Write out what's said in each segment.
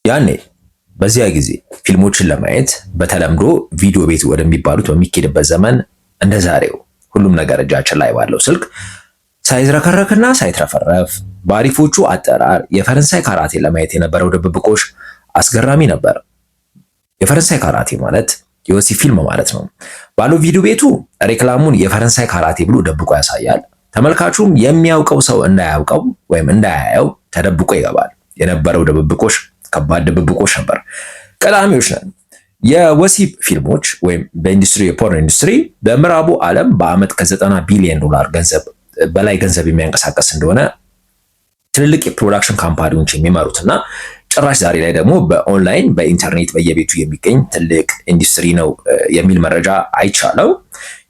ያኔ በዚያ ጊዜ ፊልሞችን ለማየት በተለምዶ ቪዲዮ ቤት ወደሚባሉት በሚኬድበት ዘመን እንደ ዛሬው ሁሉም ነገር እጃችን ላይ ባለው ስልክ ሳይዝረከረክና ሳይትረፈረፍ በአሪፎቹ አጠራር የፈረንሳይ ካራቴ ለማየት የነበረው ድብብቆሽ አስገራሚ ነበር። የፈረንሳይ ካራቴ ማለት የወሲብ ፊልም ማለት ነው። ባለው ቪዲዮ ቤቱ ሬክላሙን የፈረንሳይ ካራቴ ብሎ ደብቆ ያሳያል። ተመልካቹም የሚያውቀው ሰው እንዳያውቀው ወይም እንዳያየው ተደብቆ ይገባል። የነበረው ድብብቆሽ ከባድ ድብብቆሽ ነበር። ቀዳሚዎች ነን። የወሲብ ፊልሞች ወይም በኢንዱስትሪ የ porn ኢንዱስትሪ በምዕራቡ ዓለም በዓመት ከ90 ቢሊዮን ዶላር ገንዘብ በላይ ገንዘብ የሚያንቀሳቀስ እንደሆነ ትልልቅ የ production company ዎች የሚመሩት እና ጭራሽ ዛሬ ላይ ደግሞ በኦንላይን በኢንተርኔት በየቤቱ የሚገኝ ትልቅ ኢንዱስትሪ ነው የሚል መረጃ አይቻለው።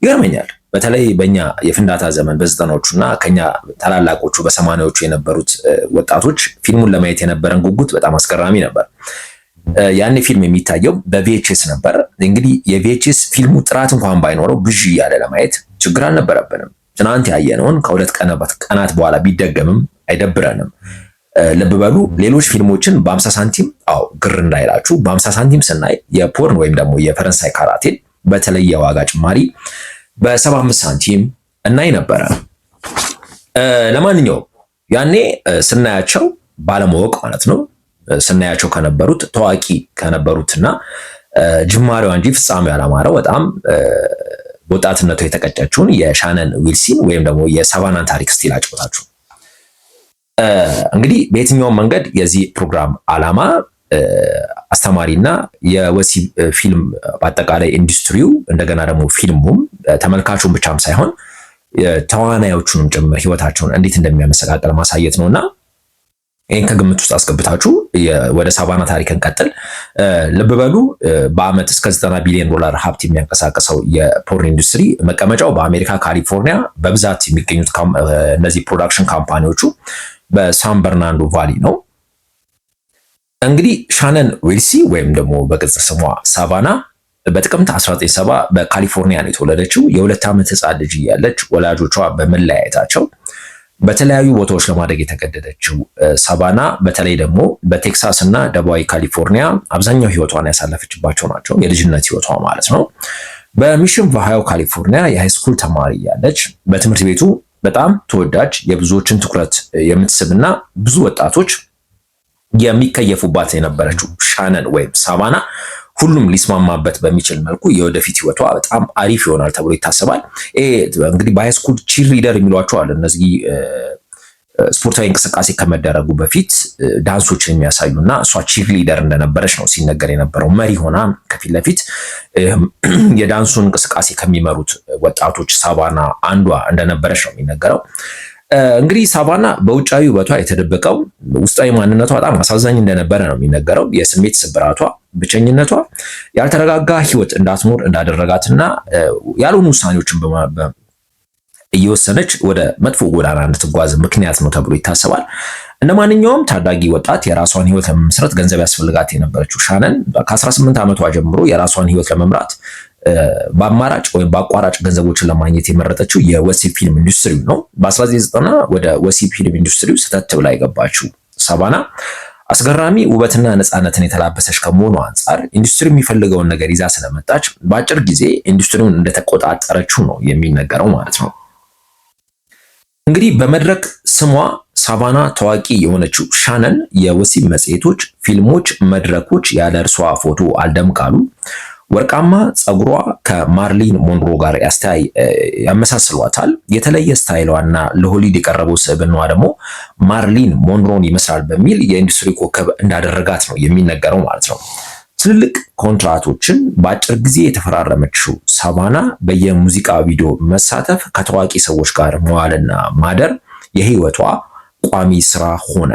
ይገርመኛል። በተለይ በእኛ የፍንዳታ ዘመን በ90ዎቹ እና ከኛ ታላላቆቹ በ80ዎቹ የነበሩት ወጣቶች ፊልሙን ለማየት የነበረን ጉጉት በጣም አስገራሚ ነበር። ያኔ ፊልም የሚታየው በ VHS ነበር። እንግዲህ የ VHS ፊልሙ ጥራት እንኳን ባይኖረው ብዥ እያለ ለማየት ችግር አልነበረብንም። ትናንት ያየነውን ከሁለት ቀናት በኋላ ቢደገምም አይደብረንም። ልብ በሉ፣ ሌሎች ፊልሞችን በ50 ሳንቲም፣ አዎ ግር እንዳይላችሁ፣ በ50 ሳንቲም ስናይ የ porn ወይም ደግሞ የፈረንሳይ ካራቴን በተለየ ዋጋ ጭማሪ በ75 ሳንቲም እናይ ነበረ። ለማንኛውም ያኔ ስናያቸው ባለማወቅ ማለት ነው ስናያቸው ከነበሩት ታዋቂ ከነበሩትና ጅማሬዋ እንጂ ፍጻሜው ያላማረው በጣም በወጣትነቷ የተቀጨችውን የሻነን ዊልሲን ወይም ደግሞ የሳቫናን ታሪክ still አጫውታችሁ። እንግዲህ በየትኛውም መንገድ የዚህ ፕሮግራም ዓላማ አስተማሪና የወሲብ ፊልም በአጠቃላይ ኢንዱስትሪው እንደገና ደግሞ ፊልሙም ተመልካቹን ብቻም ሳይሆን ተዋናዮቹንም ጭምር ህይወታቸውን እንዴት እንደሚያመሰቃቅል ማሳየት ነውና ይህን ከግምት ውስጥ አስገብታችሁ ወደ ሳቫና ታሪክ እንቀጥል። ልብ በሉ፣ በአመት እስከ 90 ቢሊዮን ዶላር ሀብት የሚያንቀሳቅሰው የ porn ኢንዱስትሪ መቀመጫው በአሜሪካ ካሊፎርኒያ፣ በብዛት የሚገኙት እነዚህ production company ዎቹ በሳን በርናንዶ ቫሊ ነው። እንግዲህ ሻነን ዊልሲ ወይም ደግሞ በቅጽል ስሟ ሳቫና በጥቅምት 1970 በካሊፎርኒያ ነው የተወለደችው። የ2 ዓመት ህፃን ልጅ እያለች ወላጆቿ በመለያየታቸው በተለያዩ ቦታዎች ለማደግ የተገደደችው ሳቫና በተለይ ደግሞ በቴክሳስ እና ደቡባዊ ካሊፎርኒያ አብዛኛው ህይወቷን ያሳለፈችባቸው ናቸው። የልጅነት ህይወቷ ማለት ነው። በሚሽን ቫሃዮ ካሊፎርኒያ የ high school ተማሪ እያለች በትምህርት ቤቱ በጣም ተወዳጅ፣ የብዙዎችን ትኩረት የምትስብና ብዙ ወጣቶች የሚከየፉባት የነበረችው ሻነን ወይም ሳቫና ሁሉም ሊስማማበት በሚችል መልኩ የወደፊት ህይወቷ በጣም አሪፍ ይሆናል ተብሎ ይታሰባል። ይሄ እንግዲህ በ high school cheerleader የሚሏቸው አለ። እነዚህ ስፖርታዊ እንቅስቃሴ ከመደረጉ በፊት ዳንሶችን የሚያሳዩ እና እሷ cheerleader እንደነበረች ነው ሲነገር የነበረው። መሪ ሆና ከፊት ለፊት የዳንሱን እንቅስቃሴ ከሚመሩት ወጣቶች ሳቫና አንዷ እንደነበረች ነው የሚነገረው። እንግዲህ ሳቫና በውጫዊ ውበቷ የተደበቀው ውስጣዊ ማንነቷ በጣም አሳዛኝ እንደነበረ ነው የሚነገረው። የስሜት ስብራቷ፣ ብቸኝነቷ ያልተረጋጋ ህይወት እንዳትኖር እንዳደረጋትና ያልሆኑ ውሳኔዎችን እየወሰነች ወደ መጥፎ ጎዳና እንድትጓዝ ምክንያት ነው ተብሎ ይታሰባል። እንደ ማንኛውም ታዳጊ ወጣት የራሷን ህይወት ለመመስረት ገንዘብ ያስፈልጋት የነበረችው ሻነን ከ18 ዓመቷ ጀምሮ የራሷን ህይወት ለመምራት በአማራጭ ወይም በአቋራጭ ገንዘቦችን ለማግኘት የመረጠችው የወሲብ ፊልም ኢንዱስትሪው ነው። በ1990 ወደ ወሲብ ፊልም ኢንዱስትሪው ሰተት ብላ የገባችው ሳቫና አስገራሚ ውበትና ነፃነትን የተላበሰች ከመሆኑ አንጻር ኢንዱስትሪ የሚፈልገውን ነገር ይዛ ስለመጣች በአጭር ጊዜ ኢንዱስትሪውን እንደተቆጣጠረችው ነው የሚነገረው ማለት ነው። እንግዲህ በመድረክ ስሟ ሳቫና ታዋቂ የሆነችው ሻነን የወሲብ መጽሔቶች፣ ፊልሞች፣ መድረኮች ያለ እርሷ ፎቶ አልደምቃሉ። ወርቃማ ፀጉሯ ከማርሊን ሞንሮ ጋር ያመሳስሏታል። የተለየ style ዋና ለሆሊውድ የቀረበው ስብዕናዋ ደግሞ ማርሊን ሞንሮን ይመስላል በሚል የኢንዱስትሪ ኮከብ እንዳደረጋት ነው የሚነገረው ማለት ነው። ትልልቅ ኮንትራቶችን በአጭር ጊዜ የተፈራረመችው ሳቫና በየሙዚቃ ቪዲዮ መሳተፍ፣ ከታዋቂ ሰዎች ጋር መዋልና ማደር የህይወቷ ቋሚ ስራ ሆነ።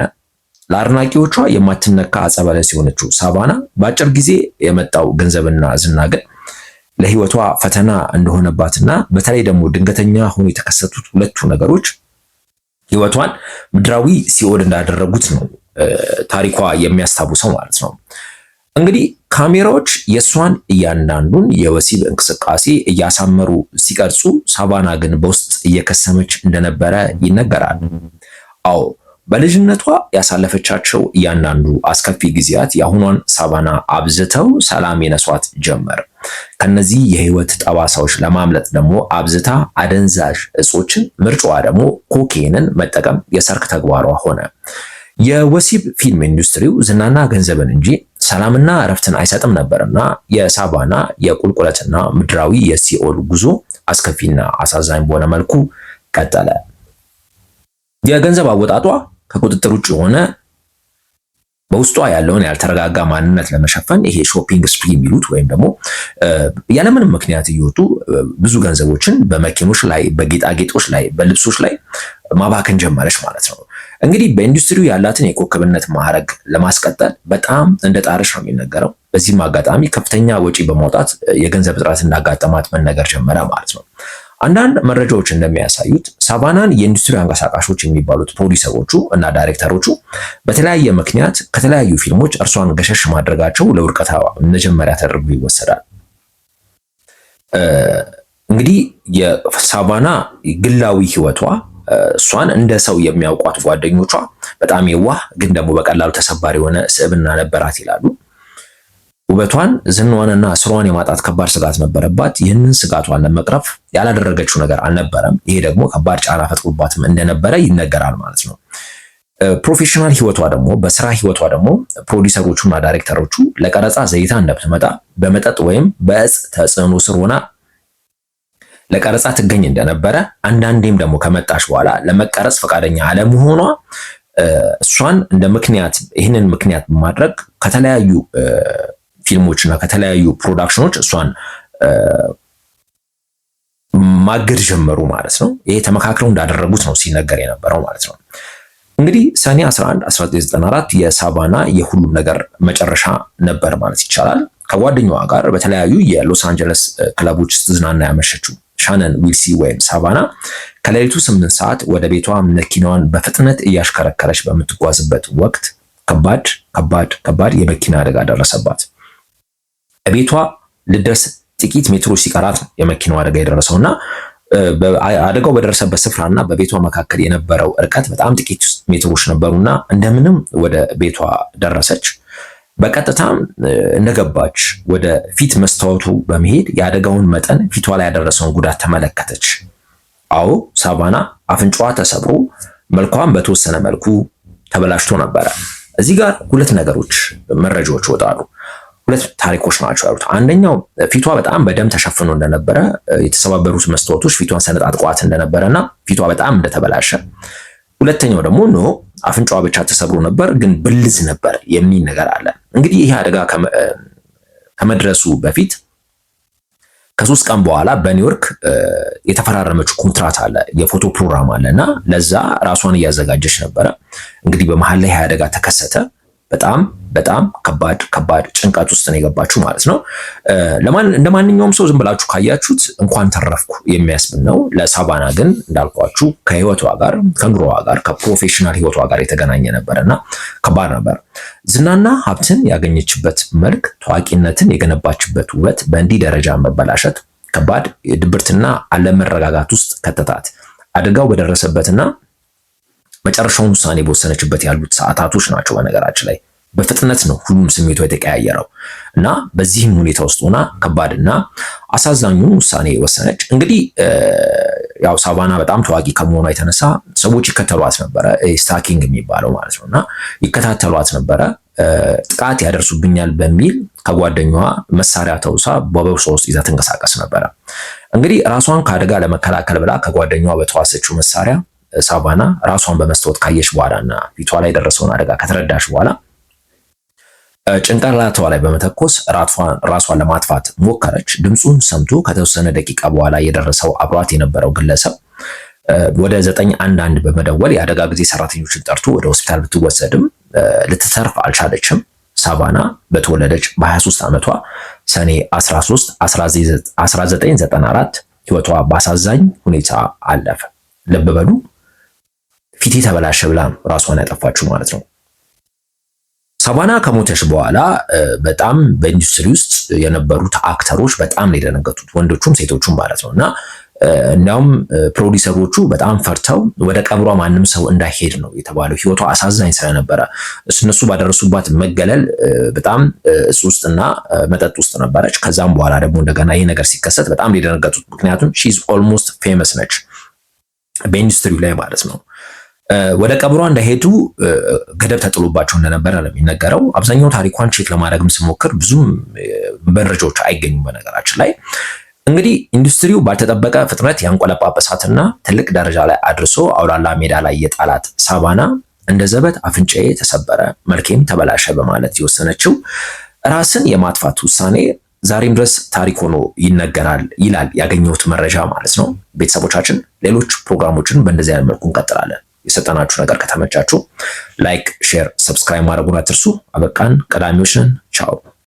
ለአድናቂዎቿ የማትነካ አጸበለስ የሆነችው ሳቫና በአጭር ጊዜ የመጣው ገንዘብና ዝና ግን ለህይወቷ ፈተና እንደሆነባትና በተለይ ደግሞ ድንገተኛ ሆኖ የተከሰቱት ሁለቱ ነገሮች ህይወቷን ምድራዊ ሲኦል እንዳደረጉት ነው ታሪኳ የሚያስታውሰው ማለት ነው። እንግዲህ ካሜራዎች የእሷን እያንዳንዱን የወሲብ እንቅስቃሴ እያሳመሩ ሲቀርጹ፣ ሳቫና ግን በውስጥ እየከሰመች እንደነበረ ይነገራል። አዎ፣ በልጅነቷ ያሳለፈቻቸው እያንዳንዱ አስከፊ ጊዜያት የአሁኗን ሳቫና አብዝተው ሰላም የነሷት ጀመር። ከነዚህ የህይወት ጠባሳዎች ለማምለጥ ደግሞ አብዝታ አደንዛዥ እጾችን፣ ምርጫዋ ደግሞ ኮኬንን መጠቀም የሰርክ ተግባሯ ሆነ። የወሲብ ፊልም ኢንዱስትሪው ዝናና ገንዘብን እንጂ ሰላምና እረፍትን አይሰጥም ነበርና የሳቫና የቁልቁለትና ምድራዊ የሲኦል ጉዞ አስከፊና አሳዛኝ በሆነ መልኩ ቀጠለ። የገንዘብ አወጣጧ ከቁጥጥር ውጭ የሆነ፣ በውስጧ ያለውን ያልተረጋጋ ማንነት ለመሸፈን ይሄ shopping spree የሚሉት ወይም ደግሞ ያለምንም ምክንያት እየወጡ ብዙ ገንዘቦችን በመኪኖች ላይ፣ በጌጣጌጦች ላይ፣ በልብሶች ላይ ማባከን ጀመረች ማለት ነው። እንግዲህ በኢንዱስትሪው ያላትን የኮከብነት ማዕረግ ለማስቀጠል በጣም እንደ ጣረች ነው የሚነገረው። በዚህም አጋጣሚ ከፍተኛ ወጪ በማውጣት የገንዘብ እጥረት እንዳጋጠማት መነገር ጀመረ ማለት ነው። አንዳንድ መረጃዎች እንደሚያሳዩት ሳቫናን የኢንዱስትሪ አንቀሳቃሾች የሚባሉት ፕሮዲሰሮቹ እና ዳይሬክተሮቹ በተለያየ ምክንያት ከተለያዩ ፊልሞች እርሷን ገሸሽ ማድረጋቸው ለውድቀቷ መጀመሪያ ተደርጎ ይወሰዳል። እንግዲህ የሳቫና ግላዊ ህይወቷ እሷን እንደ ሰው የሚያውቋት ጓደኞቿ በጣም የዋህ ግን ደግሞ በቀላሉ ተሰባሪ የሆነ ስብዕና ነበራት ይላሉ። ውበቷን፣ ዝናዋንና ስሯን የማጣት ከባድ ስጋት ነበረባት። ይህንን ስጋቷን ለመቅረፍ ያላደረገችው ነገር አልነበረም። ይሄ ደግሞ ከባድ ጫና ፈጥሮባትም እንደነበረ ይነገራል ማለት ነው። professional ህይወቷ ደግሞ፣ በስራ ህይወቷ ደግሞ ፕሮዲሰሮቹና ዳይሬክተሮቹ ለቀረጻ ዘግይታ እንደምትመጣ፣ በመጠጥ ወይም በእጽ ተጽዕኖ ስር ሆና ለቀረጻ ትገኝ እንደነበረ፣ አንዳንዴም ደግሞ ከመጣች በኋላ ለመቀረጽ ፈቃደኛ አለመሆኗ እሷን እንደ ምክንያት፣ ይህንን ምክንያት በማድረግ ከተለያዩ ፊልሞች እና ከተለያዩ production ኖች እሷን ማገድ ጀመሩ ማለት ነው። ይሄ ተመካክረው እንዳደረጉት ነው ሲነገር የነበረው ማለት ነው። እንግዲህ ሰኔ 11 1994 የሳቫና የሁሉም ነገር መጨረሻ ነበር ማለት ይቻላል። ከጓደኛዋ ጋር በተለያዩ የሎስ አንጀለስ ክለቦች ስትዝናና ያመሸችው ሻነን ዊልሲ ወይም ሳቫና ከሌሊቱ 8 ሰዓት ወደ ቤቷ መኪናዋን በፍጥነት እያሽከረከረች በምትጓዝበት ወቅት ከባድ ከባድ ከባድ የመኪና አደጋ ደረሰባት። ቤቷ ልደርስ ጥቂት ሜትሮች ሲቀራት የመኪናው አደጋ የደረሰውና አደጋው በደረሰበት ስፍራና በቤቷ መካከል የነበረው እርቀት በጣም ጥቂት ሜትሮች ነበሩና እንደምንም ወደ ቤቷ ደረሰች። በቀጥታም እንደገባች ወደ ፊት መስታወቱ በመሄድ የአደጋውን መጠን፣ ፊቷ ላይ ያደረሰውን ጉዳት ተመለከተች። አዎ፣ ሳቫና አፍንጫዋ ተሰብሮ መልኳን በተወሰነ መልኩ ተበላሽቶ ነበረ። እዚህ ጋር ሁለት ነገሮች መረጃዎች ይወጣሉ። ሁለት ታሪኮች ናቸው ያሉት። አንደኛው ፊቷ በጣም በደም ተሸፍኖ እንደነበረ፣ የተሰባበሩት መስታወቶች ፊቷን ሰነጣጥቋት እንደነበረ እና ፊቷ በጣም እንደተበላሸ። ሁለተኛው ደግሞ no፣ አፍንጫዋ ብቻ ተሰብሮ ነበር ግን ብልዝ ነበር የሚል ነገር አለ። እንግዲህ ይህ አደጋ ከመድረሱ በፊት ከ3 ቀን በኋላ በኒውዮርክ የተፈራረመችው ኮንትራት አለ፣ የፎቶ ፕሮግራም አለ እና ለዛ ራሷን እያዘጋጀች ነበረ። እንግዲህ በመሀል ላይ ይህ አደጋ ተከሰተ። በጣም በጣም ከባድ ከባድ ጭንቀት ውስጥ ነው የገባችው ማለት ነው። እንደ ማንኛውም ሰው ዝም ብላችሁ ካያችሁት እንኳን ተረፍኩ የሚያስብል ነው። ለሳቫና ግን እንዳልኳችሁ ከህይወቷ ጋር፣ ከኑሮዋ ጋር፣ ከ professional ህይወቷ ጋር የተገናኘ ነበር እና ከባድ ነበር። ዝናና ሀብትን ያገኘችበት መልክ፣ ታዋቂነትን የገነባችበት ውበት በእንዲህ ደረጃ መበላሸት ከባድ ድብርትና አለመረጋጋት ውስጥ ከተታት። አደጋው በደረሰበትና መጨረሻውን ውሳኔ በወሰነችበት ያሉት ሰዓታቶች ናቸው። በነገራችን ላይ በፍጥነት ነው ሁሉም ስሜቷ የተቀያየረው እና በዚህም ሁኔታ ውስጥ ሆና ከባድና አሳዛኙን ውሳኔ ወሰነች። እንግዲህ ያው ሳቫና በጣም ታዋቂ ከመሆኗ የተነሳ ሰዎች ይከተሏት ነበረ፣ stalking የሚባለው ማለት ነው፣ እና ይከታተሏት ነበረ። ጥቃት ያደርሱብኛል በሚል ከጓደኛዋ መሳሪያ ተውሳ በቦርሷ ውስጥ ይዛ ትንቀሳቀስ ነበረ። እንግዲህ ራሷን ከአደጋ ለመከላከል ብላ ከጓደኛዋ በተዋሰችው መሳሪያ ሳቫና ራሷን በመስታወት ካየች በኋላ እና ፊቷ ላይ የደረሰውን አደጋ ከተረዳች በኋላ ጭንቅላቷ ላይ በመተኮስ ራሷን ለማጥፋት ሞከረች። ድምፁን ሰምቶ ከተወሰነ ደቂቃ በኋላ የደረሰው አብሯት የነበረው ግለሰብ ወደ 911 በመደወል የአደጋ ጊዜ ሰራተኞችን ጠርቶ ወደ ሆስፒታል ብትወሰድም ልትተርፍ አልቻለችም። ሳቫና በተወለደች በ23 ዓመቷ ሰኔ 13 1994 ህይወቷ በአሳዛኝ ሁኔታ አለፈ። ልብ በሉ፣ ፊቴ ተበላሸ ብላ ራሷን ያጠፋችው ማለት ነው። ሳቫና ከሞተች በኋላ በጣም በኢንዱስትሪ ውስጥ የነበሩት actor ኦች በጣም ነው የደነገጡት፣ ወንዶቹም ሴቶቹም ማለት ነው። እና እንዲያውም ፕሮዲሰሮቹ በጣም ፈርተው ወደ ቀብሯ ማንም ሰው እንዳይሄድ ነው የተባለው። ህይወቷ አሳዛኝ ስለነበረ እነሱ ባደረሱባት መገለል በጣም እጽ ውስጥና መጠጥ ውስጥ ነበረች። ከዛም በኋላ ደግሞ እንደገና ይህ ነገር ሲከሰት በጣም የደነገጡት፣ ምክንያቱም she's almost famous ነች በኢንዱስትሪው ላይ ማለት ነው። ወደ ቀብሯ እንዳይሄዱ ገደብ ተጥሎባቸው እንደነበረ ነው የሚነገረው። አብዛኛው ታሪኳን check ለማድረግም ስሞክር ብዙም መረጃዎች አይገኙም። በነገራችን ላይ እንግዲህ ኢንዱስትሪው ባልተጠበቀ ፍጥነት ያንቆለጳጰሳትና ትልቅ ደረጃ ላይ አድርሶ አውላላ ሜዳ ላይ የጣላት ሳቫና እንደ ዘበት አፍንጫዬ ተሰበረ፣ መልኬም ተበላሸ በማለት የወሰነችው ራስን የማጥፋት ውሳኔ ዛሬም ድረስ ታሪክ ሆኖ ይነገራል ይላል ያገኘሁት መረጃ ማለት ነው። ቤተሰቦቻችን፣ ሌሎች ፕሮግራሞችን በእንደዚህ አይነት መልኩ እንቀጥላለን። የሰጠናችሁ ነገር ከተመቻችሁ like፣ share፣ subscribe ማድረጉን አትርሱ። አበቃን። ቀዳሚዎች ነን። ቻው።